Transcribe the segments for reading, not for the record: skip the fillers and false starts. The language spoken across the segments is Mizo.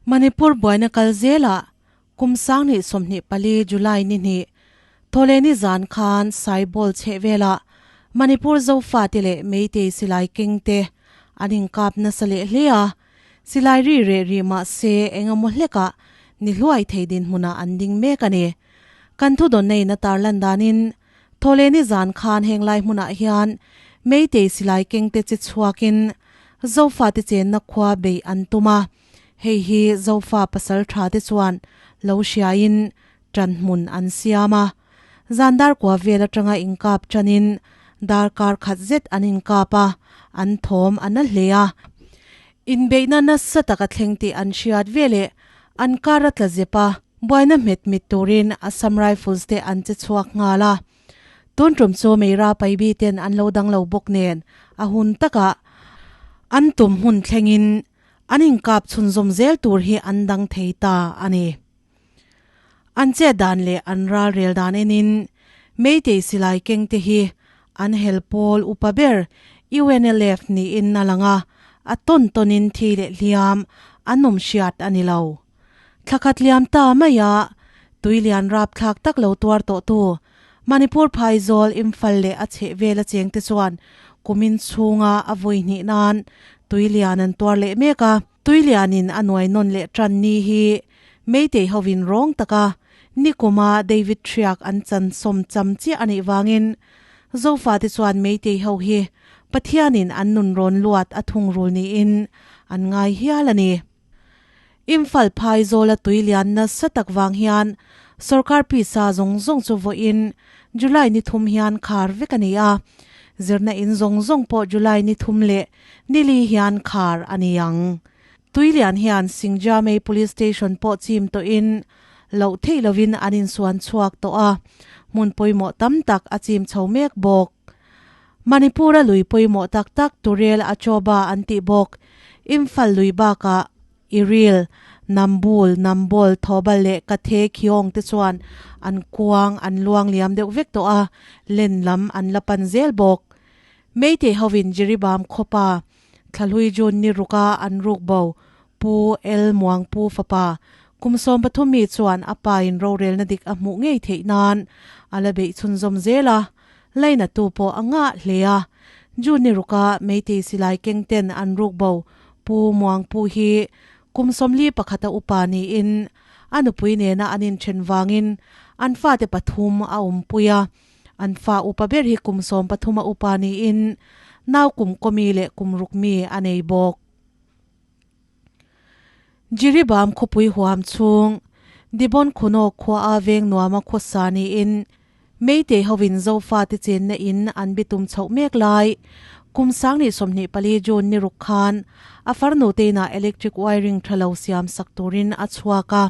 Manipur buaina kal zelah kum 2024 July ni hnih Thawhlehni zan khan Saibol chhehvelah Manipur Zofate leh Meitei silai kengte an inkap nasa leh hle a, silai ri reh rih mah se eng emaw hlekah ni hluai thei dinhmunah an ding mek a ni. Kan thudawneiin a tarlan danin Thawhlehni zan khan heng lai hmunah hian Meitei silai kengte che chhuakin Zofate chenna khua beih an tum a, hei hi Zofa pasal thate chuan lo hriain ṭan hmun an siam a. Zan dar kua vel aṭanga inkap ṭanin darkar khat zet an inkap a, an thawm a na hle a. Inbeihna nasa taka thleng tih an hriat veleh an kar a tla zep a, buaina hmet mit turin Assam Rifles te an che chhuak nghal a. Tun tum chu Meira Paibi ten an lo dang lo bawk nen a hun takah an tum hmun thlengin an inkap chhunzawm zel tur hi an dang thei ta a ni. An chet dan leh an ral rel dan enin Meitei silai keng te hi an hel pawl upa ber UNLF niin a lang a, a tawn tawnin thi leh hliam an awm hriat a ni lo. Thlakhat liam ta maia tuilian rapthlak tak lo tuar tawhtu Manipur phaizawl Imphal leh a chhehvel a chengte chuan kumin chhunga a vawi hnih nan tuilian an tuar leh mek a. Tuilianin a nuai nawn leh tan ni hi Meitei hovin rawng taka nikuma David Thriak an chan sawm cham chiah a nih vangin Zofate chuan Meitei ho hi Pathianin an nun rawn luat a thungrul niin an ngai hial a ni. Imphal phaizawla tuilian nasa tak vang hian sorkar pisa zawng zawng chu vawiin July ni thum hian khar vek a ni a, zirna in zawng zawng pawh July ni thum leh Nili hian khar a ni ang. Tuilian hian Singjamei Police Station pawh chim tawhin loh theih lovin an insuan chhuak tawh a, hmun pawimawh tam tak a chim chho mek bawk. Manipur-a lui pawimawh tak tak Turel Achoba an tih bawk. Imphal lui bakah Iril, Nambul, Nambol, Thobal leh Kathe Khiong te chuan an kuang an luang liam deuh vek tawh a, len lam an la pan zel bawk. Meitei hovin Jiribam khawpa Thlahlui June ni ruka an ruk bo Pu El Muangpu fapa kum 13 mi chuan a pa in rorelna dik a hmuh ngei theih nan a la beih chhunzawm zel a, lainatu pawh a ngah hle a. June ni ruka Meitei silai keng ten an ruk bo Pu Muangpu hi kum 41 a upa niin a nupui nena an inthen vangin an fate pathum a awmpui a. An fa upa ber hi kum 13 a upa niin nau kum kawmi leh kum ruk mi a nei bawk. Jiribam khawpui huam chhung Dibon Khuno khua a veng nuama khawsa niin Meitei hovin Zofate chenna in an bitum chhoh mek lai kum 2024 June ni ruk khan a farnu teinah electric wiring tha lo siam sak turin a chhuak a.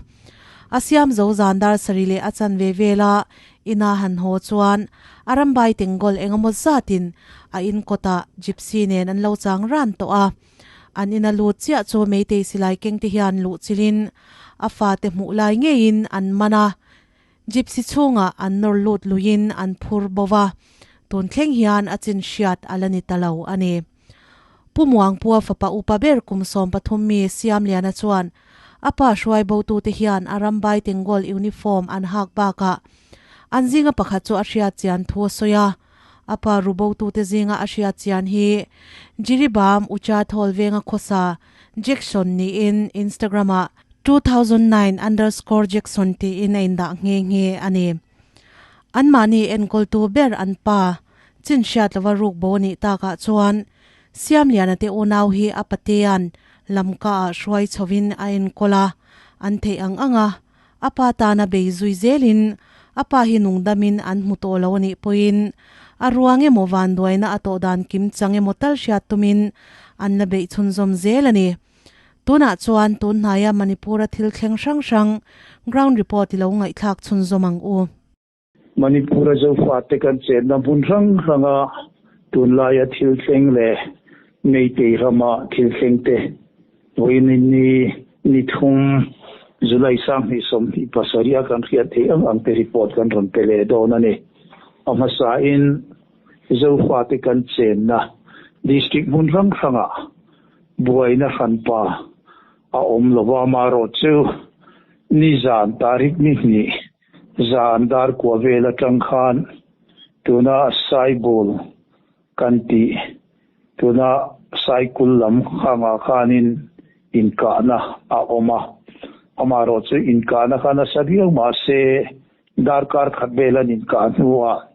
A siam zo zan dar sarih leh a chanve vela ina han haw chuan a rambai tengkawl engemaw zatin a in kawtah gypsy nen an lo chang ran tawh a. An ina lut chiah chu Meitei silai kengte hian luh chilin a fate hmuh lai ngeiin an man a, gypsy chhungah an nawr lut luiin an phur bo va, tun thleng hian a chin hriat a la ni ta lo a ni. Pu Muangpua fapa upa ber kum 13 mi Siamliana chuan a pa hruai botute hian a rambai Tengol uniform an hak bakah an zinga pakhat chu a hriat chian thu a sawi a. A pa ru botute zinga a hriat chian hi Jiribam Ucha Thawl venga khawsa Jackson niin Instagram-ah 2009 underscore Jackson tiin a indah nghe nghe a ni. Anmahni enkawltu ber an pa chin hriat lova ruk bo a nih takah chuan Siamliana te unau hi a patea'n lamkaah hruai chhovin a enkawl a, an theih ang ang a, a pa tana bei zui zelin a pa hi nungdamin an hmu tawh lo a nih pawhin a ruang emaw vanduaina a tawh dan kim chang emaw tal hriat tumin an la beih chhunzawm zel a ni. Tunah chuan tun hnaia Manipur-a thil thleng hrang hrang ground report i lo ngaihthlak chhunzawm ang u. Manipur-a Zofate kan chenna hmun hrang hranga tunlaia thil thleng leh Meitei rama thil thleng te vawiin ni ni thum July 2027 a kan hriat theih ang ang te report kan rawn pe leh dawn a ni. A hmasain Zofate kan chenna district hmun hrang hranga buaina hranpa. a awm lova, amaherawhchu nizan tarik ni hnih zan dar kua vel atang khan tuna Saibul kan tih tuna Saikul lam khangah khanin inkahna a awm a, amaherawhchu inkahna kha nasa viau mahse Darkar khat vel an inkah hnuah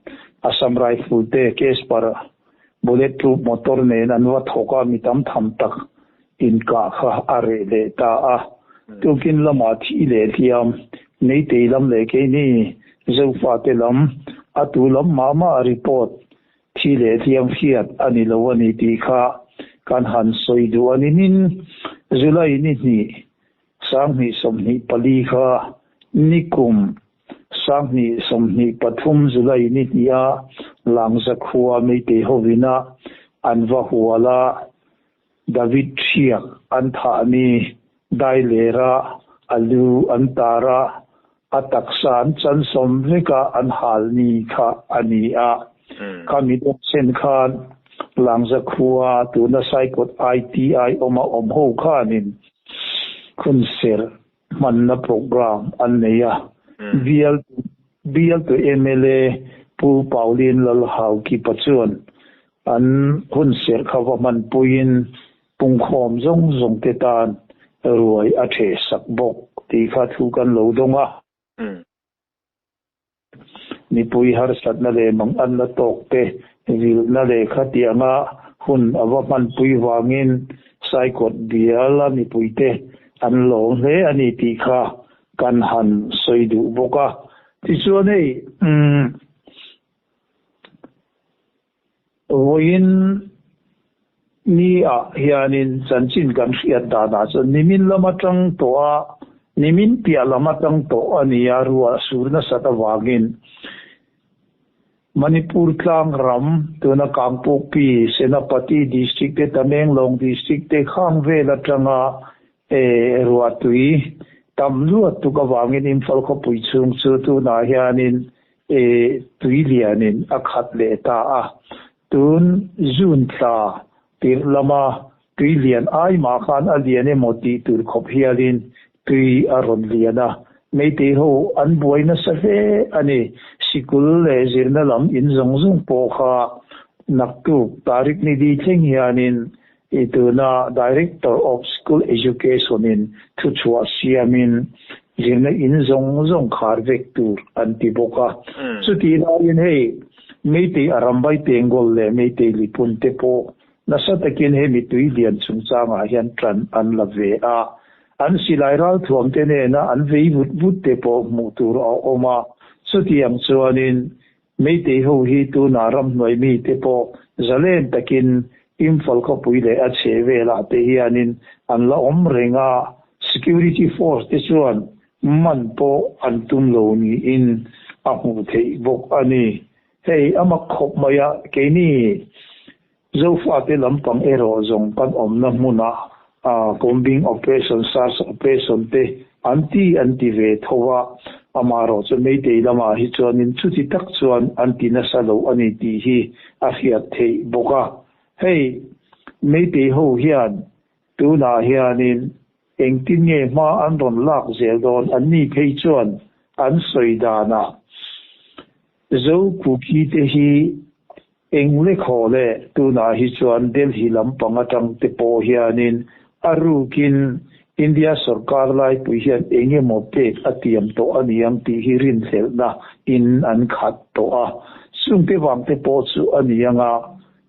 Assam Rifle te Casper bullet proof motor nen an va thawk a, mi tam tham tak inkah kha a reh leh ta a. Tukin lamah thi leh hliam, Meitei lam leh keini Zofate lam a tu lam mah mah report thi leh hliam hriat a ni lo a ni tih kha kan han sawi duh a ni. Nin July ni hnih 2024 kha nikum 2023 July ni hniha Langza khua Meitei hovina an va hual a, David Hriak an thah ni Dailera a lu an tar a, a taksa an chansawm vek a an hal ni kha a ni a. Khami dawt sen khan Langza khua tuna Saikawt ITI awma awm ho khanin Khunserh hmanna programme an nei a, bial bialtu mla Pu Pauline Lalhaukipa chuan an hunserh kha va hmanpuiin pungkhawm zawng zawng te tan ruai a thehsak bawk tih kha thu kan lo dawng a. Mipui harsatna leh manganna tawk te vilhna leh khatianga hun a va hmanpui vangin Saikawt biala mipuite an lawm hle a ni tih kha kan han sawi duh bawk a. Tichuan hei umm vawiin ni ah hianin chanchin kan hriat danah chuan nimin lam atang tawh a, nimin piah lam atang tawh a ni a, ruah sur nasat avangin Manipur tlang ram tuna Kangpokpi, Senapati district te Tamenglong district te khang vel atanga ruah tui tam luat tuk avangin Imphal khawpui chhung chu tunah hianin E tui lianin a khat leh ta a, tun June thla tirh lama tui lian ai mah khan a lian emaw tih tur khawp hialin tui a rawn lian a, Meitei ho an buai nasa hle a ni. Sikul leh zirna lam in zawng zawng pawh kha naktuk tarik ni di thleng hianin i tuna Director of School Education in thuchhuah siamin zirna in zawng zawng khar vek tur an ti bawk a. Chutih laiin hei Meitei Arambai Tengol leh Meitei Lipun te pawh nasa takin hemi tui lian chungchangah hian tan an la ve a. An silai ralthuam te nena an vei vut vut te pawh hmuh tur a awm a. Chutiang chuanin Meitei ho hi tuna ramhnuai mite pawh zalen takin Imphal khawpui leh a chhe velah te hianin an la awm reng a, security force te chuan man pawh an tum lo niin a hmuh theih bawk a ni. Hei a mak khawp mai a, keini Zofate lampang erawh zawng kan awmna hmuna combing operation, search operation te an ti an ti ve tho a, amaherawh chu Meitei lamah hi chuanin chuti tak chuan an ti nasa lo a ni tih hi a hriat theih bawk a. Hei Meitei ho hian tunah hianin engtin nge hma an rawn lak zel dawn an ni phei chuan an sawi danah Zo Kuki te hi Eng lekhaw le, tunah hi chuan Delhi lampang atang te pawh hianin a rukin India sorkar laipui hian eng emaw pek a tiam tawh a ni ang tih hi rinhlelhna in an khat tawh a. Chungte vang te pawh chu a ni ang a,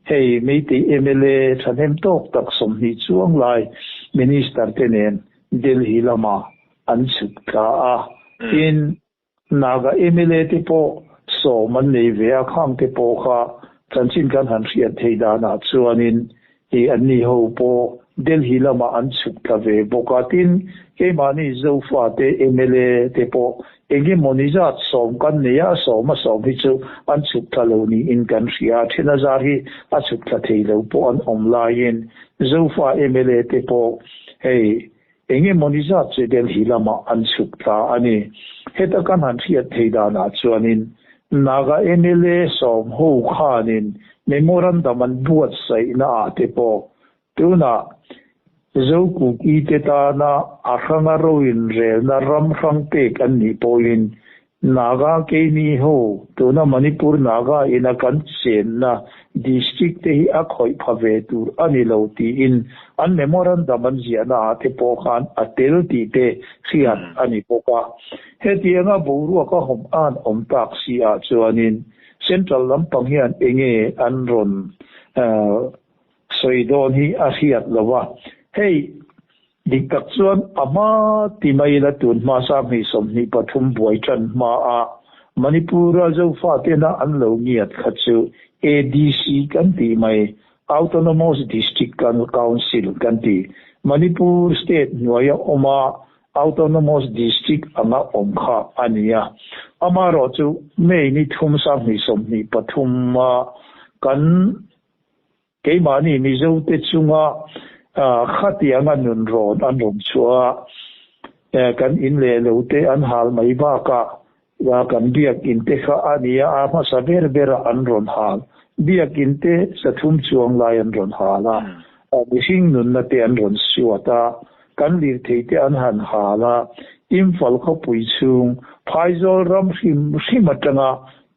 hei Meitei mla thahnem tawk tak 20 chuang lai Minister te nen Delhi lamah an chhuk tla a, tin, Naga mla te pawh sawm an nei ve a, khang te pawh kha chanchin kan han hriat theih danah chuanin i anni ho pawh Delhi lamah an chhuk tla ve bawk a, tin keimahni Zofate mla te pawh engemawni zat sawm kan nei a, sawm a sawm hi chu an chhuk tla lo niin kan hria a, then a zar hi a chhuk tla thei lo pawh an awm laiin Zofa mla te pawh hei Eng emawni zat chu Delhi lamah an chhuk ta a ni. Heta kan han hriat thei danah chuanin Naga mla sawm ho khanin memorandum an buatsaihna ah te pawh tunah Zo-Kuki te tana a hranga ro inrelna ram hrang pek an nih pawhin Naga keini ho tuna Manipur Naga ina kan chenna district te hi a khawih pha ve tur a ni lo tiin an memorandum an ziahna ah te pawh khan a tel tih te hriat a ni bawk a. Hetianga boruak a hawm an awm tak si ah chuanin Central lampang hian enge an rawn sawi dawn hi a hriat lo a. Hei dik tak chuan a hma ti mai ila tun hma 2023 buai tan hma a Manipur-a Zofa tena an lo ngiat kha chu ADC kan tih mai, Autonomous District Council kan ti. Manipur state hnuaia awm a Autonomous District anga awm kha a ni a. Amaherawhchu May ni thum 2023 a kan Keimahni Mizote chunga khatianga nun rawn an rawn chhuah a, kan in leh lo te an hal mai bakah kan biakinn te kha a nia a hmasa ber bera an rawn hal. Biakinn te sathum chuang lai an rawn hal a, mihring nunna te an rawn suat a, kan lirthei te an han hal a, Imphal khawpui chhung Phaizawl ram hrim hrim atanga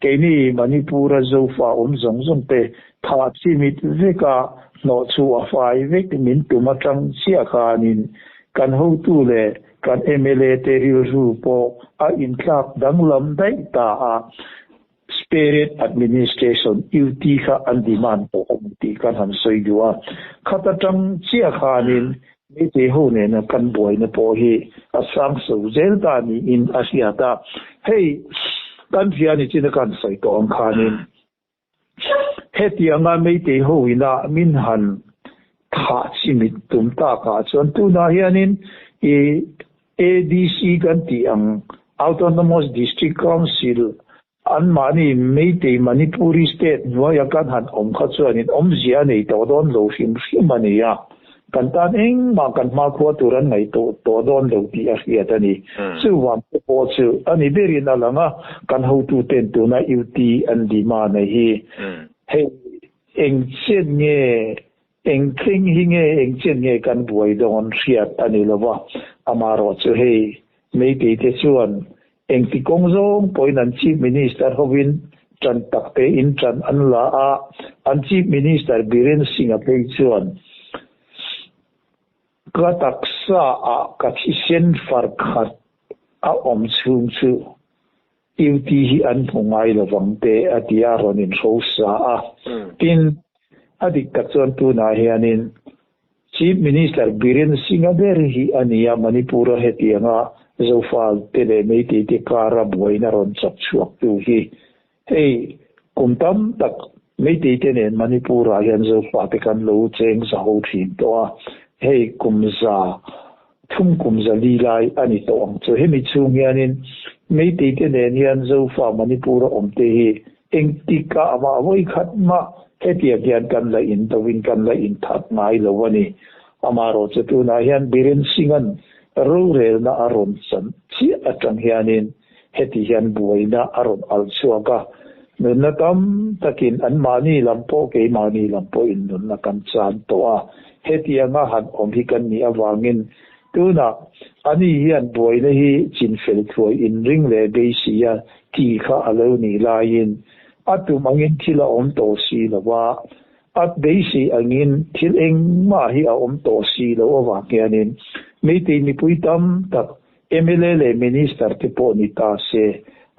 Keini Manipur-a Zofa awm zawng zawng te tha chi mit veka hnawh chu a fai vek min tum atang chiah khanin kan hotu leh kan mla te rilru pawh a intlak danglam daih ta a, Separate Administration, UT, kha an demand tawh a ni tih kan han sawi duh a. Khat atang chiah khanin Meitei ho nena kan buaina pawh hi a sang so zel ta niin a hriat a. Hei kan hria ni chin a kan sawi tawh ang khanin hetianga Meitei ho ina min han thah chimit tum takah chuan tunah hianin i ADC kan tih ang Autonomous District Council Anmahni Meitei Manipuri state hnuaia kan han awm kha chuanin awmzia a nei tawh dawn lo hrim hrim a ni a, kan tan engmah kan hmakhua tur an ngaih tawh tawh dawn lo tih a hriat a ni. Chuvang te pawh chu a ni berin a lang a, kan hotuten tuna UT an demand a hi hei eng chen nge eng thleng hi nge eng chen nge kan buai dawn hriat a ni lova, amaherawh chu hei Meitei te chuan Engti kawng zawng pawhin an Chief Minister hovin ṭan tak tein ṭan an la a, an Chief Minister Biren Singh-a phei chuan, Ka taksa ah ka thisen far khat a awm chhung chu UT hi an hmu ngai lovang te a ti a, rawn inhrosa a. Tin, a dik tak chuan tunah hianin Chief Minister Biren Singh-a ber hi a ni a, Manipur-a hetianga Zofal te leh Meitei te kara buaina rawn chak chhuaktu hi hei kum tam tak Meitei te nen Manipur-ah hian Zofa te kan lo cheng zaho thin tawh a, hei kum 300 kum 400 lai a ni tawh ang chu. Hemi chhung hianin Meitei te nen hian Zofa Manipur-a awm te hi Engtikah amah vawikhat mah hetiang hian kan la in do in kan la in that ngai lo a ni. Amaherawh chu tunah hian Biren Singh-a'n rorelna a rawn chan chiah atang hianin heti hian buaina a rawn alh chhuak a, nunna tam takin anmahni lam pawh keimahni lam pawhin nunna kan chan tawh a, hetianga han awm hi kan nih avangin Tunah ani hian buaina hi chinfel thuai inring leh beiseia ti kha a lo nih laiin a tum angin thil a awm tawh si lo a, a beisei angin thil engmah hi a awm tawh si loh avang hianin Meitei mipui tam tak mla leh Minister te pawh ni ta se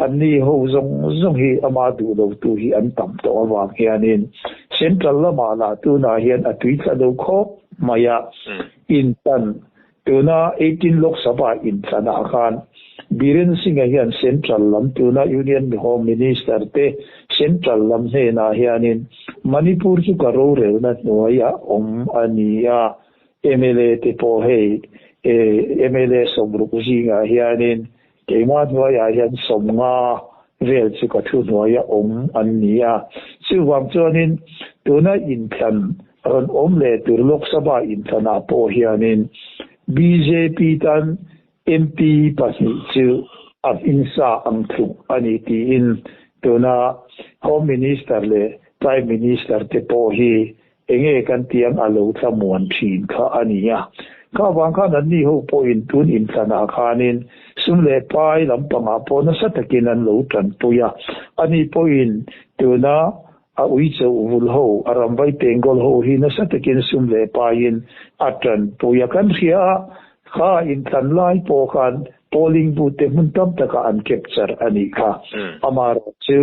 anni ho zawng zawng hi amah duh lotu hi an tam tawh avang hianin Central lamah lah tunah hian a tui tla lo khawp mai a. Intan, Tuna 18 Lok Sabha intlanah khan Biren Singh-a hian Central lam tuna Union Home Minister te Central lam hnenah hianin Manipur chu ka rorelna hnuaiah awm a ni a, mla te pawh hei mla 60 zingah hianin keimah hnuaiah hian 50 vel chu ka thu hnuaia awm an ni a. Chuvang chuanin tuna inthlan rawn awm leh tur Lok Sabha inthlanah pawh hianin bjp tan MP pahnih chu a hminsa ang tluk a ni tiin tuna Home Minister leh Prime Minister te pawh hi enge kan tiang a lo thlamuan thin kha a ni a. Kha vang khan anni ho pawhin tun inthlanah khanin sum leh pai lampangah pawh nasa takin an lo tanpui a. Ani pawhin tuna a uichauh vul ho, a ramvai pengkawl ho hi nasa takin sum leh paiin a tanpui a. Kan hria a, kha inthlan lai pawh khan polling booth te hmun tam takah an capture a nih kha. Amaherawhchu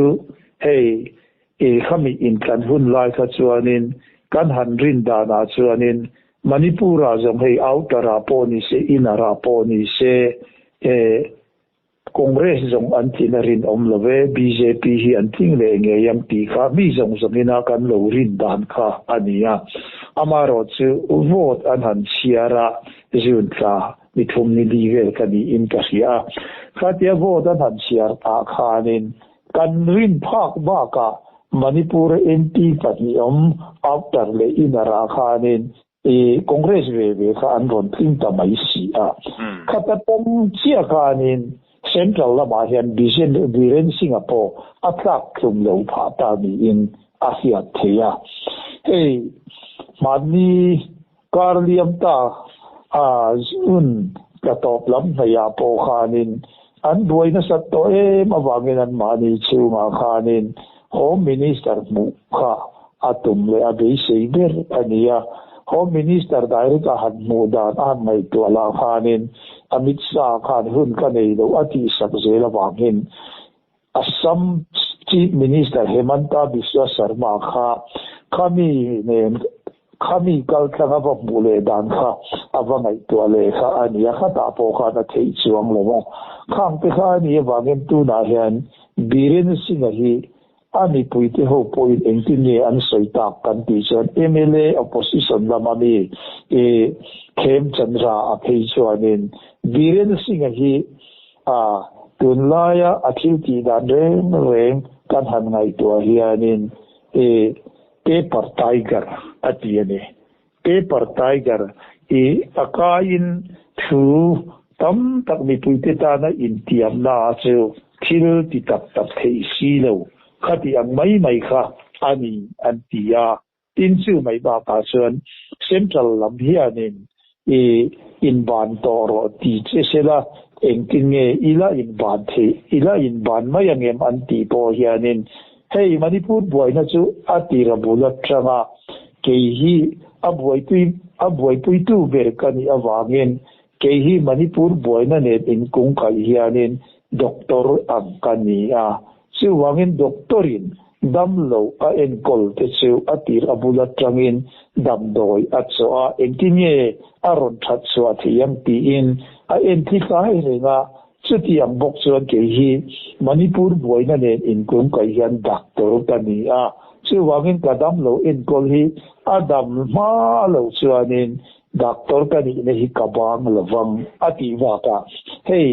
hei I khami inthlan hun lai kha chuanin kan han rin danah chuanin Manipur-ah zawng hei outer-ah pawh ni se, inner-ah pawh ni se eh Congress zawng an tlin a rinawm lo ve, bjp hi an tling leh ngei ang tih kha mi zawng zawngina kan lo rin dan kha a ni a. Amaherawhchu vote an han chhiar a, June thla ni thum ni li vel ka niin ka hria a. Khatia vote an han chhiar tah khanin Kan rin phak bakah Manipur MP pahnih awm outer leh inner ah khanin i Congress ve ve kha an rawn tling ta mai si a. Khata tawng chiah khanin Central lamah hian Biren Singh-a pawh a tlak tlum lo phah ta niin a hriat theih a. Hei hmanni kar liam ta a zun tla tawp lam hnaihah pawh khanin an buai nasat tawh em avangin anmahni chhungah khanin Home Minister hmuh kha a tum leh a beisei ber a ni a. Home Minister direct a han hmuh dan a han ngaihtuah lah khanin Amit Shah khan hun ka nei loh a tihsak zel avangin Assam Chief Minister Himanta Biswa Sarma kha khami nen khami kaltlang a va hmuh leh dan kha a va ngaihtuah leh kha a ni a, khatah pawh khan a theih chuang lo a. Khang te kha a nih avangin tunah hian Biren Singh-a hi a mipuite ho pawhin engtin nge an sawi tak kan tih chuan mla opposition lama mi Khem Chandra a phei chuanin Biren Singh-a hi A, tunlaia a thil tih dan reng reng kan han ngaihtuah hianin i paper tiger a ti a ni. Paper tiger i a kaiin thu tam tak mipuite tana intiamna chu thil ti tak tak theih si lo khati ang mai mai kha a ni an ti a. Tin chu mai bakah chuan Central lam hianin i inban tawh rawh ti che sela engtin nge i la inban theih, i la inban mai angem an tih pawh hianin hei Manipur buaina chu a tira bul atanga kei hi a buaipui a buaipuitu ber ka nih avangin kei hi Manipur buaina nen inkungkaih hianin Doctor ang ka ni a, chuvangin Doctor-in Damlo a enkawl te chu a tir a bul atangin damdawi a chawh a, engtin nge a rawn that chhuah thei ang tiin a en thi tlai reng a, chutiang bawk chuan kei hi Manipur buaina nen inkung kaih hian doctor ka ni a, chuvangin ka damlo enkawl hi a dam hma lo chuanin doctor ka nihna hi ka bang lovang a tih bakah hei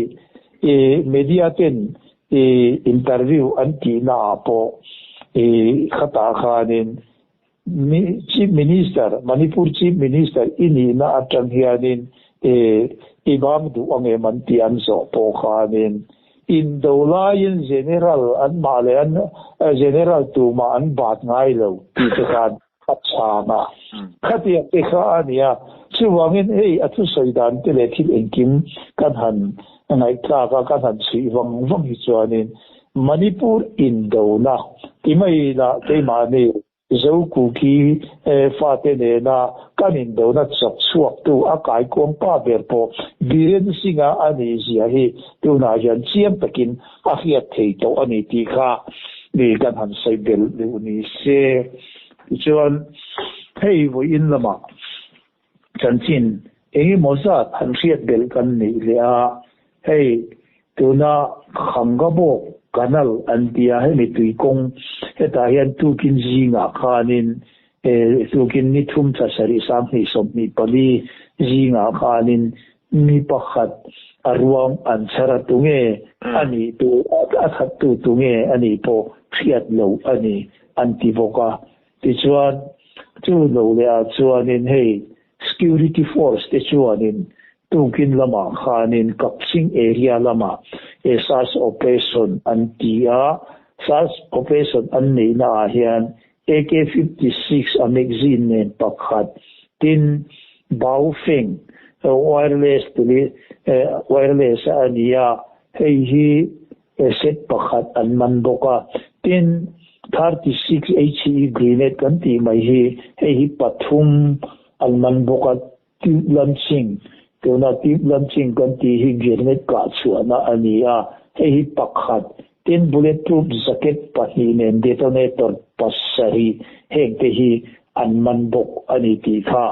i media ten I interview an tihna ah pawh i khatah khanin Chief Minister, Manipur Chief Minister i nihna atang hianin i i bang duh angem an tih an zawh pawh khanin indo laiin General an mah leh an General tumah an bat ngai lo tih te khan a chhang a. Khatiang te kha a nia. Chuvangin hei a thusawi dan te leh thil engkim kan han ngaihthlak a, kan han chhuih vang vang hi chuanin Manipur indona ti mai lah keimahni Zokuki fate nena kan indona chawk chhuaktu a kaikuang pa ber pawh Biren Singh-a a nih zia hi tunah hian chiang takin a hriat thei tawh a ni tih kha mi kan han sawi belh duh ni se. Tichuan, hei vawiin lamah chanchin eng emaw zat han hriat belh kan neih leh a, hei tuna Khangabawk Canal an tia hemi tuikawng hetah hian tukin zingah khanin tukin ni thum thla sarih sanghnih 24 zingah khanin Mi pakhat a ruang an chhar a tunge a nih tu a that tu tunge a nih pawh hriat loh a ni an ti bawk a. Tichuan chu lo leh ah chuanin hei security force te chuanin tukin lamah khanin Kapsing area lamah search operation an ti a, search operation an neihna ah hian AK 56 a magazine nen pakhat tin Baofeng Wireless tuli wireless a ni a, hei hi set pakhat an man bawk a. Tin, 36 HE grenade kan tih mai hi hei hi pathum an man bawk a, tube launching, tuna tube launching kan tih hi grenade kah chhuahna a ni a, hei hi pakhat. Tin, bulletproof jacket pahnih nen detonator pasarih hengte hi an man bawk a ni tih kha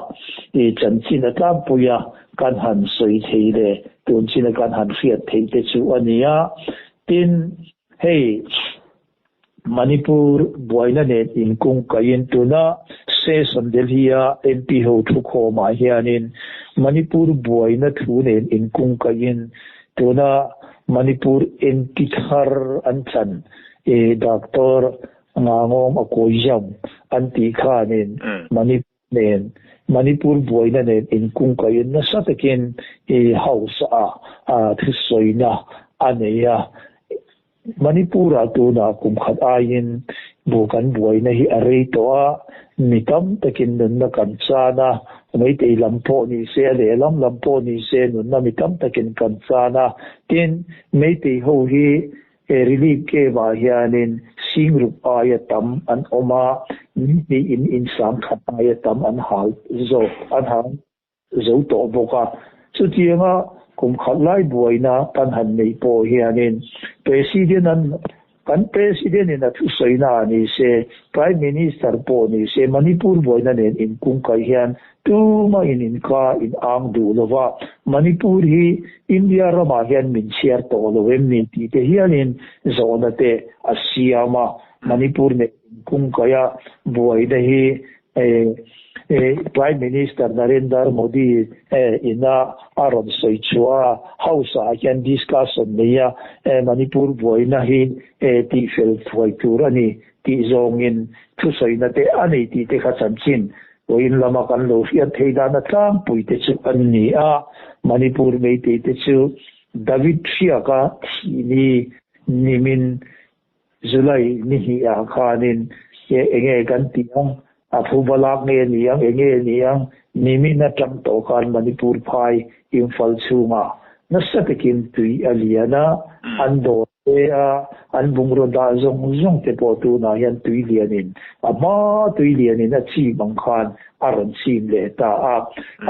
i chanchin a tlangpui a, kan han sawi thei leh tun china kan han hriat theih te chu a ni a. Tin, hei Manipur buaina nen inkungkaihin tuna Session Delhi-a MP ho thukhawmah hianin Manipur buaina thu nen inkungkaihin tuna Manipur MP thar an chan i Doctor Ngangawng a kawi zam an tih khanin Manipur nen Manipur buaina nen inkungkaihin nasa takin i House ah thusawina a nei a. Manipur-ah tunah kum khat aiin bu kan buaina hi a rei tawh a, mi tam takin nunna kan chan a, Meitei lam pawh ni se, a lehlam lam pawh ni se nunna mi tam takin kan chan a. Tin, Meitei ho hi He relief camp ah hianin Singruk aia tam an awm a, ni hnih in in sangkhat aia tam an hal zawk an hal zo tawh bawk a. Chutianga kum khat lai buaina kan han neih pawh hianin President an kan President in a thusawina ah ni se, Prime Minister pawh ni se Manipur buaina nen inkungkaih hian Tuma in inka in ang duh lova, Manipur hi India ramah hian min chhiar tawh lo em ni tih te hialin zawhna te a siam a. Manipur nen inkungkaih a buaina hi Prime Minister Narendra Modi ina a rawn sawi chhuah a, House ah hian discussion nei a, Manipur buaina hi tihfel thuai tur a ni tih zawngin thusawina te a nei tih te kha chanchin Vawiin lama kan lo hriat theih dana tlangpui te chu an ni a, Manipur Meitei te chu David Hriaka thih ni nimin July ni hnih ah khanin enge kan tih ang, a phuba lak nge ni ang, enge ni ang, nimin atang tawh khan Manipur phai Imphal chhungah nasa takin tui a lian a, an dawr Te a, an bungraw dah zawng zawng te pawh tunah hian tui lianin a hma tui lianin a chim ang khan a rawn chim leh ta a.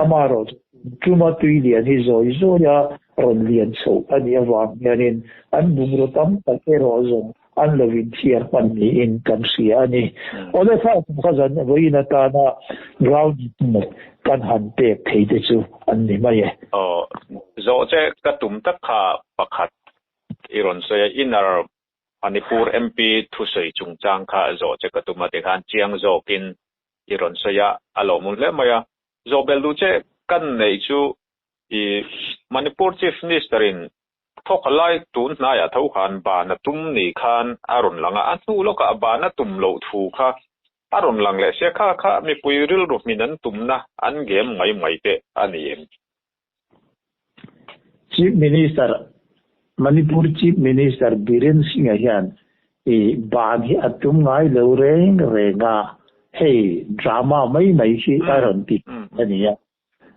Amaherawh chu tuma tui lian hi zawi zawi a rawn lian chhoh a nih avang hianin an bungraw tam tak erawh zawng an lo inthiar hman niin kan hria a ni. Awle kha kum kha zan vawiin atana ground kan han pek thei te chu an ni mai e. Aw, zawh che ka tum tak kha pakhat I rawn sawi a, Inner Manipur MP thusawi chungchang kha zawh che ka tum a tikhan chiang zawkin i rawn sawi a, a lawmawm hle mai a. Zawh belh duh che kan neih chu i Manipur Chief Minister in thawk lai tun hnaiah tho khan ban a tum ni khan a rawn lang a, a hnu lawkah ban a tum loh thu kha a rawn lang leh sia, kha kha mipui rilru hmin an tumna an game mai mai te a ni em? Chief Minister, Manipur Chief Minister Biren Singh-a hian i ban hi a tum ngai lo reng reng a, hei drama mai mai hi a rawn ti a ni a.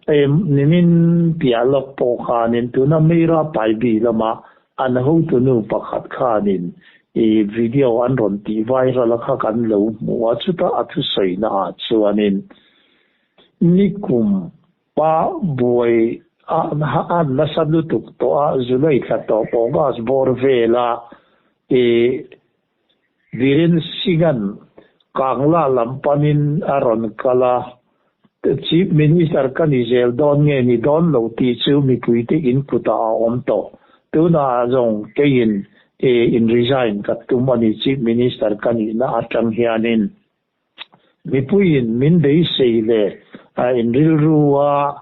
Nimin piah lawk pawh khanin tuna Meira Paibi lama an hotunu pakhat khanin i video an rawn tih viral a kha kan lo hmu a, chuta a thusawina ah chuanin nikum Pa buai a a nasa lutuk tawh a, July thla tawp August bawr vela i Biren Singh-a'n Kangla lam panin a rawn kal a, Chief Minister ka ni zel dawn nge ni dawn lo tih chu mipuite in kutah a awm tawh. Tunah zawng keiin i in resign ka tum a ni Chief Minister ka nihna atang hianin. Mipuiin min beisei leh a inrilru a,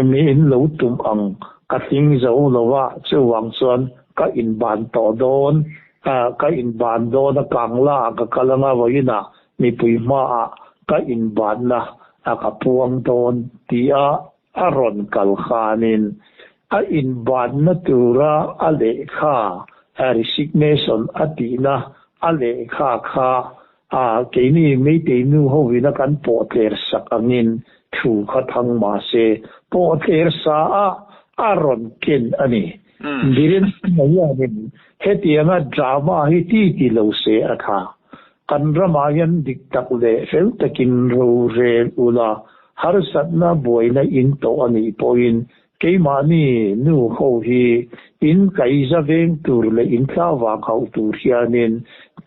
mi in lo tum ang ka tling zo lo a, chuvang chuan ka inban tawh dawn, ka inban dawn a kangla ah ka kal anga vawiinah mipui hmaah ka inbanna a ka puang dawn tia a rawn kal khanin a inbanna tura a lehkha resignation a tihna a lehkha kha a keini Meitei nu hovina kan pawh tler sak angin thu kha thang mah se pawh tler sa a a rawn ken a ni. Biren Singh-a hianin hetianga drama hi ti ti lo se a tha. Kan ramah hian dik tak leh fel takin rorel ula, harsatna buaina in tawh a nih pawhin Keimahni nu ho hi in kaiza veng tur leh in thlavang hauh tur hianin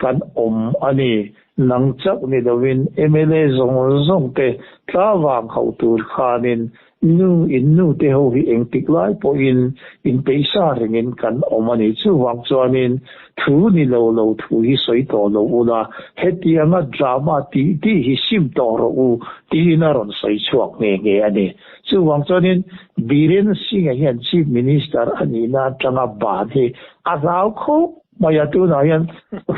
kan awm a ni. Nang chauh ni loin mla zawng zawng te thlavang hauh tur khanin nu in nu te ho hi engtik lai pawhin in peihsa rengin kan awm a ni. Chuvang chuanin thu ni lo lo thu hi sawi tawh lo ula, hetianga drama tih tih hi sim tawh rawh u tiin a rawn sawi chhuak nghe nghe a ni. Chuvang chuanin Biren Singh-a hian Chief Minister a nihna atanga ban hi a hlau khawp mai a, tunah hian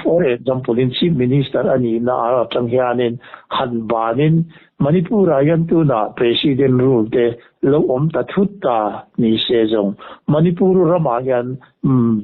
for example-in Chief Minister a nihna atang hianin han banin Manipur-ah hian tunah President rule te lo awm ta thut ta ni se zawng Manipur ramah hian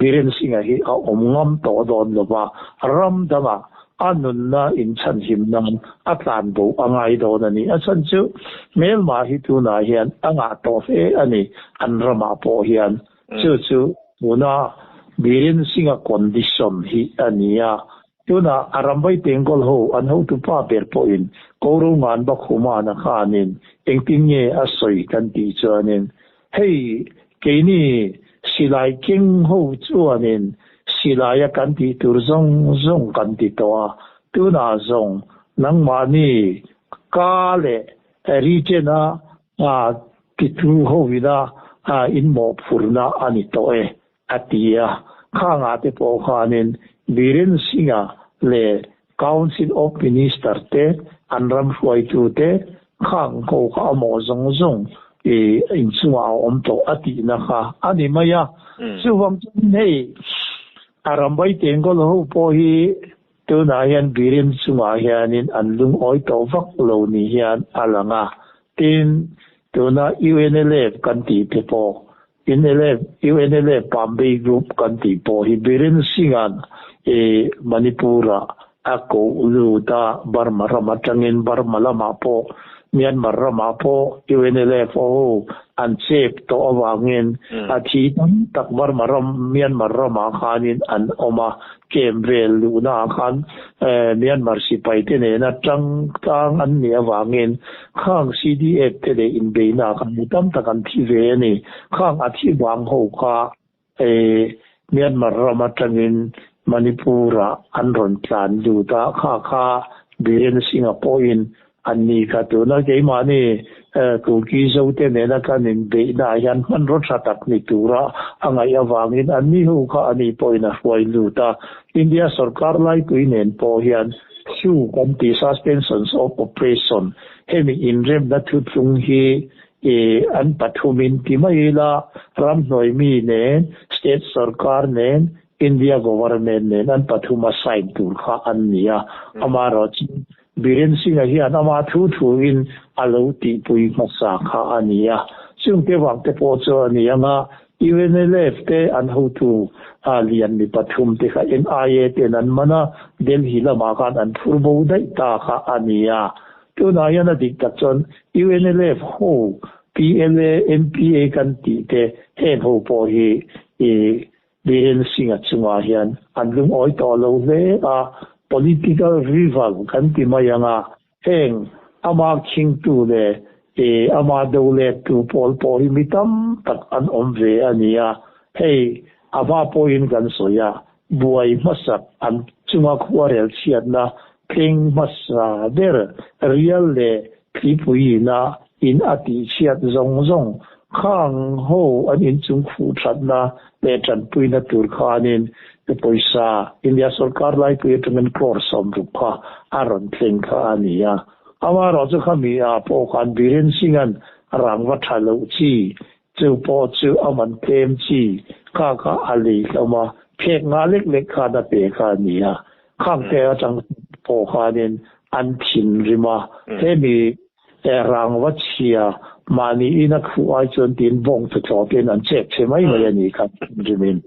Biren Singh-a hi a awm ngam tawh dawn lo va, ram dangah a nunna inchhanhim nan a tlan bo a ngai dawn a ni. A chhan chu hmelma hi tunah hian a ngah tawh hle a ni, an ramah pawh hian. Chu chu tuna Biren Singh-a condition hi a ni a. Tunah a ram vai tengkawl ho an hotupa ber pawhin Koro Ngan Bakhumana khanin engtin nge a sawi kan tih chuanin Hei, keini silai keng ho chuanin silaia kan tih tur zawng zawng kan ti tawh a, tunah zawng nangmahni ka leh Ritena titu hovina inmawhphurhna a ni tawh e, a ti a. Khangah te pawh khanin Biren Singh-a leh Council of Minister te, an ram hruaitute khang ho kha a mawh zawng zawng i inchungah a awm tawh a tihna kha a ni mai a. Chuvang chuan hei a ram vai tengkawl ho pawh hi tunah hian Biren chungah hianin an lungawi tawh vak lo ni hian a lang a. Tin, tuna UNLF kan tih te pawh UNLF, UNLF Pambei Group kan tih pawh hi Biren Singh-a'n i Manipur-ah a koh lut a, Burma ram atangin Burma lamah pawh Myanmar ramah pawh UNLF ho an chep tawh avangin a thi tam tak Burma ram, Myanmar ramah khanin an awm a, camp vel luhnaah khan Myanmar sipaite nena tang tlang an nih avangin khang CDF te leh inbeihnaah khan mi tam tak an thi ve a ni. Khang a thi vang ho kha Myanmar ram atangin Manipur-ah an rawn tlan lut a, kha kha Biren Singh-a pawhin An ni kha tuna keimahni Kuki Zote nena kan inbeihnaah hian hmanraw tha tak ni tura a ngaih avangin an ni ho kha ani pawhin a hruai lut a. India sorkar laipui nen pawh hian su kan tih suspensions of operation hemi inremna thuthlung hi an pathumin ti mai ila ramhnuai mi nen state sorkar nen India government nen an pathuma sign tur kha an ni a. Amaherawhchu Biren Singh-a hian ama thu thuin a lo tihpui hmasa kha a ni a. Chungte vang te pawh chu a ni ang a, UNLF te an hotu lian mi pathum te kha NIA ten an man a, Delhi lamah khan an phur bo daih ta kha a ni a. Tunah hian a dik tak chuan UNLF ho, PLA, MPA kan tih te heng ho pawh hi Biren Singh-a chungah hian an lungawi tawh lo hle a, political rival kan ti mai ang a, heng ama khingtu leh ama do lettu pawl pawh hi mi tam tak an awm ve a ni a, hei a hma pawhin kan sawi a, buai hmasak an chunga khuarel chhiatna thleng hmasa ber rial leh Thlipuiina in a tihchhiat zawng zawng khang ho an inchung khuh thatna leh tanpuina tur khanin pawisa India sorkar laipui atangin crore 60 kha a rawn thleng kha a ni a. Amaherawhchu khami ah pawh khan Biren Singh-a'n rangva tha loh chi chu pawh chu a man tlem chi kha kha a lei hlawm a, phek nga lek lek khan a pe kha a ni a. Khangte atang pawh khanin an thinrim a, hemi rangva chhia mahni ina khuh ai chuan tiin bawng te tlawtin an chek che mai mai a ni kha thinrimin.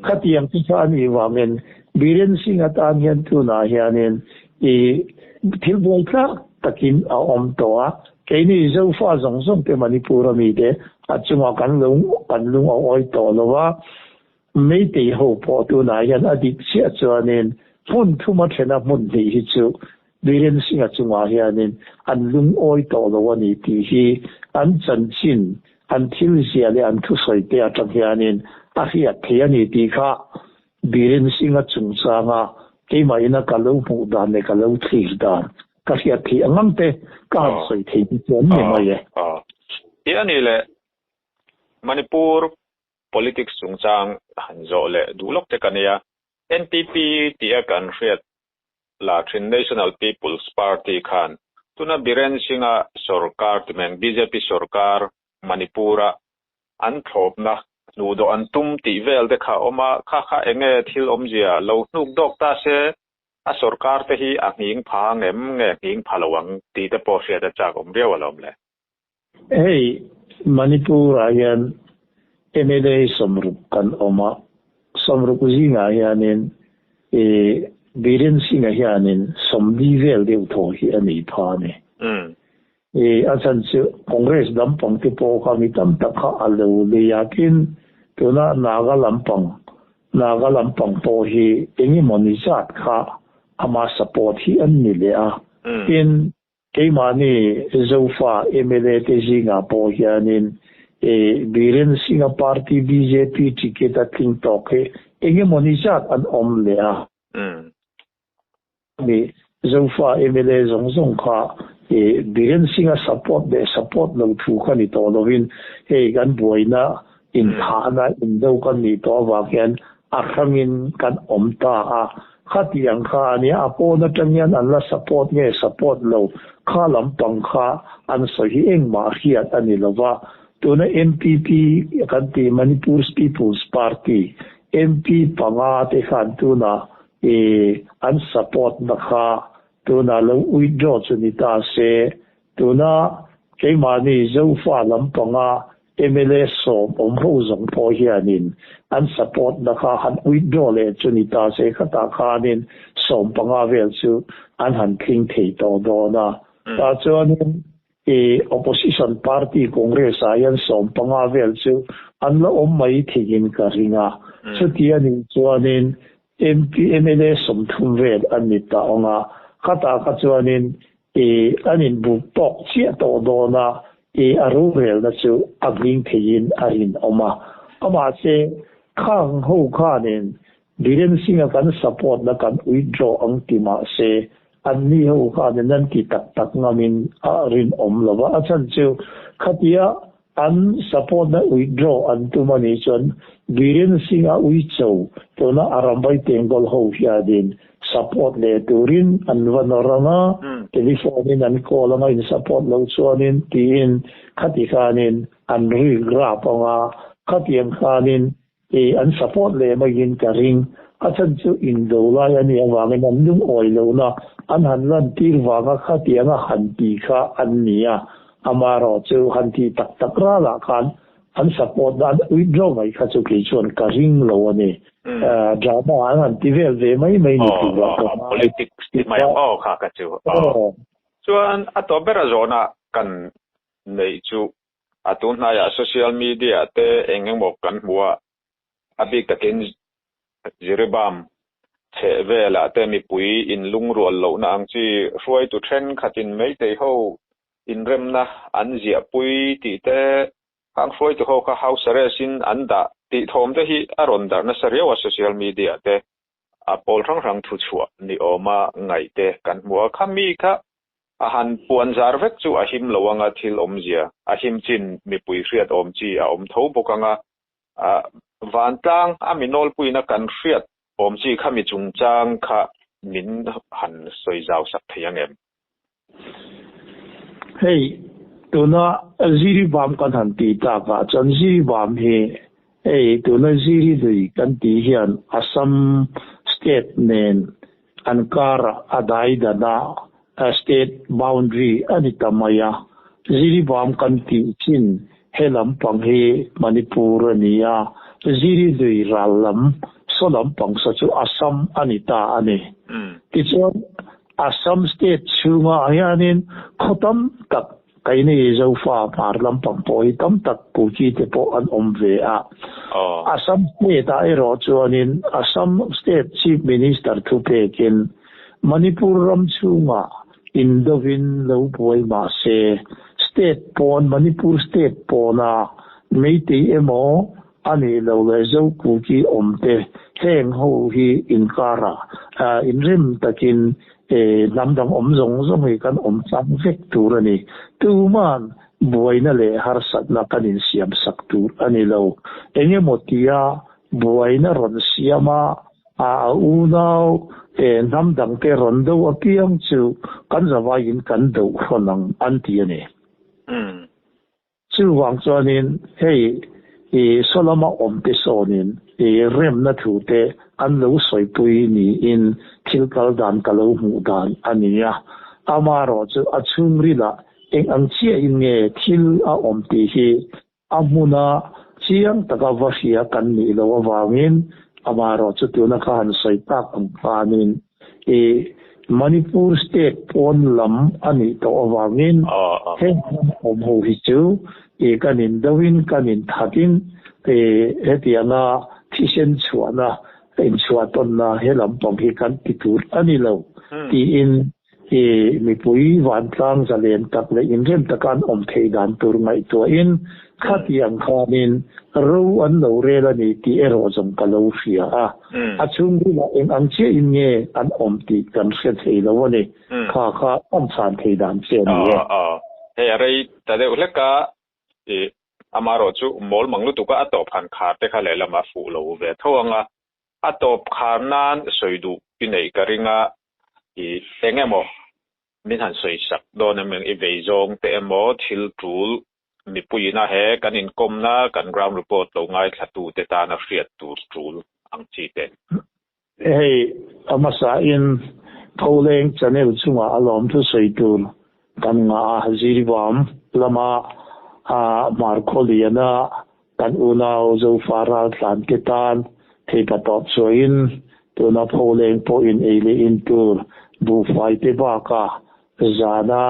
Khatiang te kha a nih vangin Biren Singh atan hian tunah hianin i thil buai tlak takin a awm tawh a. Keini Zofa zawng zawng te Manipur a mite a chungah kan lo kan lung a awi tawh lo a, Meitei ho pawh tunah hian a dik chiah chuanin hmun thuma thena hmun hnih hi chu Biren Singh-a chungah hianin an lungawi tawh lo a ni tih hi an chanchin, an thil zia leh an thusawi te atang hianin a hriat theih a ni tih kha Biren Singh-a chungchanga keimah ina ka lo hmuh dan leh ka lo thlir dan ka hriat theih ang ang te ka han sawi thei hi chuan ni mai e. Ti a ni le, Manipur politics chungchang han zawh leh duh lawk te ka nia. NPP tia kan hriat la thin National People's Party khan tuna Biren Singh-a sorkar timeng bjp sorkar Manipur-a an thlawpna hnuhdawh an tum tih vel te kha a awm a, kha kha enge thil awmzia lo hnuk dawk ta se a sorkar te hi a nghing pha ngem nge nghing pha lo ang tih te pawh hriat a chak awm riau alawm le. Hei Manipur-ah hian mla sawmruk kan awm a, sawmruk zingah hianin ih Biren Singh-a hianin sawmli vel deuh thaw hi a nei pha a ni. Ih a chhan chu Congress lampang te pawh kha mi tam tak kha a lo lei a, tin tuna Naga lampang Naga lampang pawh hi engemaw ni zat kha ama support hi an ni leh a, tin Keimahni Zofa mla te zingah pawh hianin Biren Singh-a party bjp ticket a tling tawk hi engemawni zat an awm leh a. Mi Zofa mla zawng zawng kha Biren Singh-a support leh support lo thu kha ni tawh lovin hei kan buaina inthahna indo kan nih tawh avang hian a hrangin kan awm ta a, khatiang kha a nia, a pawn atang hian an la support nge support lo, kha lampang kha an sawi hi engmah hriat a ni lova, tuna MPP kan tih Manipur People's Party MP panga te khan tunah ih an support na kha tunah lo withdraw chu ni ta se, tuna keimahni Zofa lampanga Mla sawm awm ho zawng pawh hianin an support na kha han withdraw leh chu ni ta se khatah khanin 15 vel chu an han tling thei tawh dawn a. Tah chuanin i opposition party Congress ah hian 15 vel chu an la awm mai theiin ka ring a. Chuti a nih chuanin MP mla 30 vel an ni ta ang a, khatah kha chuanin I an inbuk tawk chiah tawh dawn a, i a rorelna chu a hming theiin a rinawm a. Amahse, khang ho khanin Biren Singh-a kan support-na kan withdraw ang ti mahse, anni ho khanin an ti tak tak ngamin a rinawm lo va. A chhan chu khatia an support-na withdraw an tum a nih chuan Biren Singh-a uicho tuna Arambai Tengol ho hianin support leh turin an va nawr ang a, telephone in an call ang a, in support loh chuanin tiin khati khanin an rik rap ang a, khatiang khanin i an support leh maiin ka ring. A chhan chu indo lai a nih avangin an lungawi lohna an han lantir vanga khatianga han ti kha an ni a, amaherawh chu han tih tak tak ralah khan An support na an withdraw mai kha chu kei chuan ka ring lo a ni. Drama an han ti vel ve mai mai ni tur ah ka ngai. Politics ti mai ang aw kha ka chu. Chuan a tawp ber a zawhna kan neih chu a tun hnaiah social media te eng emaw kan hmu a, a bik takin Jiribam chheh velah te mipui inlungrual lohna ang chi hruaitu thenkhatin Meitei ho inremna an ziahpui tih te, khang hruaitu ho kha house arrest in an dah tih thawm te hi a rawn darh nasa riau a social media te a pawl hrang hrang thu chhuah ni awma ngaih te kan hmu a, khami kha a han puan zar vek chu a him lo anga thil awmzia a him chin mipui hriat awm chi a awm tho bawk anga vantlang a mi nawlpuina kan hriat awm chi khami chungchang kha min han sawi zau sak thei ang em? Hei, tuna Ziribam kan han tih takah chuan Ziribam hi hei tuna Ziridui kan tih hian Assam state nen an karah a daidan a, state boundary a ni ta mai a. Ziribam kan tih chin he lampang hi Manipur a ni a, Ziridui ral lam saw lampang saw chu Assam a ni ta a ni. Tichuan, Assam state chhungah hianin khaw tam tak Keini Zofa hmar lampang pawh hi tam tak Kuki te pawh an awm ve a. Assam state ah erawh chuanin Assam state chief minister thupekin Manipur ram chhungah indovin lo buai mah se state pawn Manipur state pawna Meitei emaw a nih loh leh Zo Kuki awm te heng ho hi inkarah inrem takin hnam dang awm zawng zawng hi kan awm tlang vek tur a ni. Tuman buaina leh harsatna kan insiam sak tur a ni lo. Eng emaw tia buaina rawn siam a, a unau hnam dangte rawn do apiang chu kan zavaiin kan do hrawn ang an ti a ni. Chuvang chuanin hei i sawlama awmte sawnin i remna thute an lo sawipui niin thil kal dan ka lo hmuh dan a ni a. Amaherawh chu a chhungrilah eng ang chiahin nge thil a awm tih hi a hmuna chiang taka va hria kan nih loh avangin amaherawh chu tuna ka han sawi tak ang khanin I Manipur state pawn lam a nih tawh avangin heng ram awm ho hi chu i kan in do in kan in that in i hetianga thisen chhuahna inchhuah tawnna he lampang hi kan ti tur a ni lo tiin i mipui vantlang zalen tak leh inrem taka an awm theih dan tur ngaihtuahin khatiang khanin ro an lo rel a ni tih erawh zawng ka lo hria a. A chhungrilah eng ang chiahin nge an awm tih kan hre thei lo a ni. Kha kha an chhan thei dan che a ni e. Aw, hei a rei ta deuh hlek a, i amaherawh chu mawl mang lutuk a, a tawp han khar te kha lehlamah a fuh lo ve tho ang a. A tawp khar nan sawi duh i neih ka ring a, i eng emaw min han sawi sak dawn em i vei zawng te emaw thil tul mipuiin a he kan inkawmna kan ground report lo ngaithla tu te tana hriat tur tul ang chi te. Hei a hmasa in Pholeng channel chungah a lawmthu sawi tur kan ngah a, Ziribam lama Hmarkhawliana Kan unau Zofa raltlan te tan theipa tawp chuain tuna pholeng pawhin ei leh in tur buhfai te bakah zana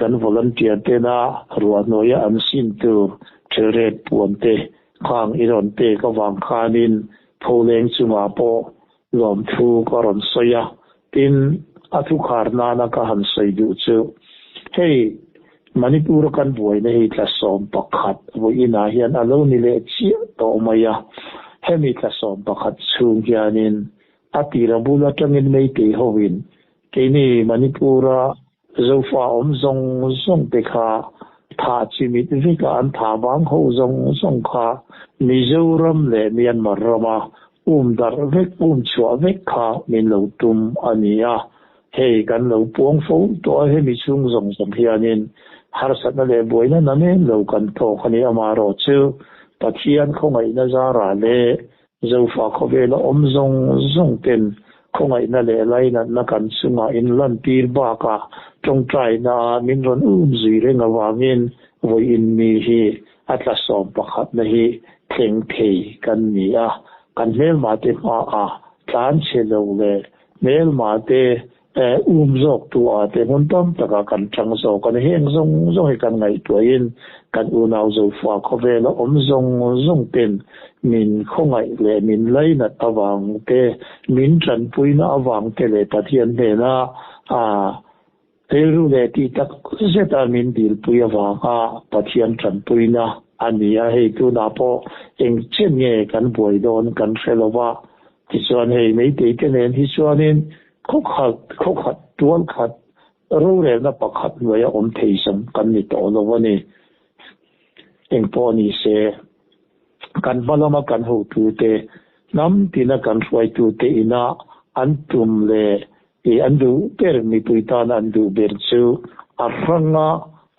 kan volunteer tena ruahhnuaia an sin tur thelret puan te khang i rawn pek avang khanin pholeng chungah pawh lawmthu ka rawn sawi a. Tin, a thukhar nana ka han sawi duh chu, hei Manipur-a kan buaina hi tla 11 vawiinah hian a lo ni leh chiah tawh mai a. Hemi tla 11 chhung hianin a tira bul atangin Meitei hovin keini Manipur-a Zofa awm zawng zawng te kha thah chimit veka an thah vang ho zawng zawng kha Mizoram leh Myanmar rama um darh vek, um chhuah vek kha min lo tum a ni a. Hei kan lo puang fo tawh a, hemi chhung zawng zawng hianin harsatna leh buaina na nem lo kan tawk a ni. Amaherawh chu Pathian khawngaihna zarah leh Zofa khawvela awm zawng zawng ten khawngaihna leh lainatna kan chungah inlantir bakah tawngtaina ah min rawn um zui reng avangin vawiin mi hi a tla 11na hi thleng thei kan ni a, kan hmelmate hmaah tlan chhe lo leh hmelmate Um zawk tu a te hmun tam takah kan chang zawk a ni. Heng zawng zawng hi kan ngaihtuahin kan unau Zofa khawvela awm zawng zawng ten min khawngaih leh min lainat avang te, min tanpuina avang te leh Pathian hnena rilru leh tih tak zeta min dilpui avanga Pathian tanpuina a ni a. Hei tunah pawh eng chen nge kan buai dawn kan hre lo va, Tichuan hei Meitei te nen hi chuanin khaw khat, khaw khat, tual khat, rorelna pakhat hnuaia awm thei zawng kan ni tawh lo a ni. Engpawh ni se, kan hma lama kan hotute, hnam tina kan hruaitute ina an tum leh i an duh ber, mipui tana an duh ber chu a hranga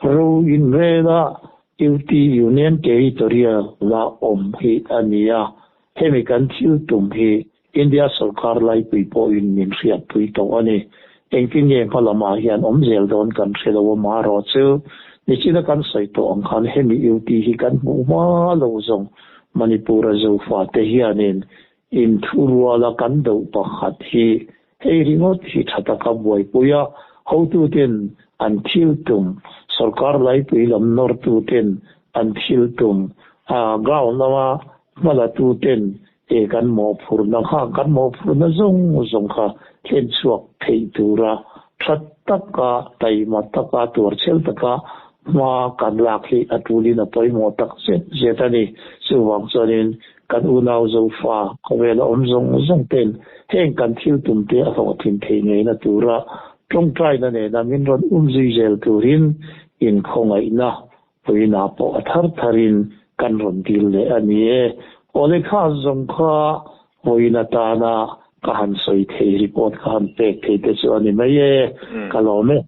ro inrela UT, Union Territorial, la awm hi a ni a. Hemi kan thil tum hi India sorkar laipui pawhin min hriatpui tawh a ni. Engtin nge hma lamah hian awm zel dawn kan hre lo a, marawh chu nichina kan sawi tawh ang khan hemi UT hi kan hmuh hma lo zawng Manipur-a Zofate hianin inthuruala kan do pakhat hi hei ringawt hi tha taka buaipui a, hotuten an thil tum. Sorkar laipui lam nawrtu ten an thil tum a ground lama hmala tu ten e kan mawhphurhna kha kan mawhphurhna zawng zawng kha thlen chhuak theih tura tha taka taima taka tuarchhel taka hma kan lak hi a tulin a pawimawh tak zet zet a ni. Chuvang chuanin kan unau Zofa khawvela awm zawng zawng ten heng kan thil tum te a hlawhtlin theih ngeina tura tawngtaina nena min rawn um zui zel turin inkhawngaihna puina pawh a thar tharin kan rawn dil leh a ni e. Awle kha zawng kha vawiin atana ka han sawi thei report ka han pek thei te chu a ni mai e, ka lawm e.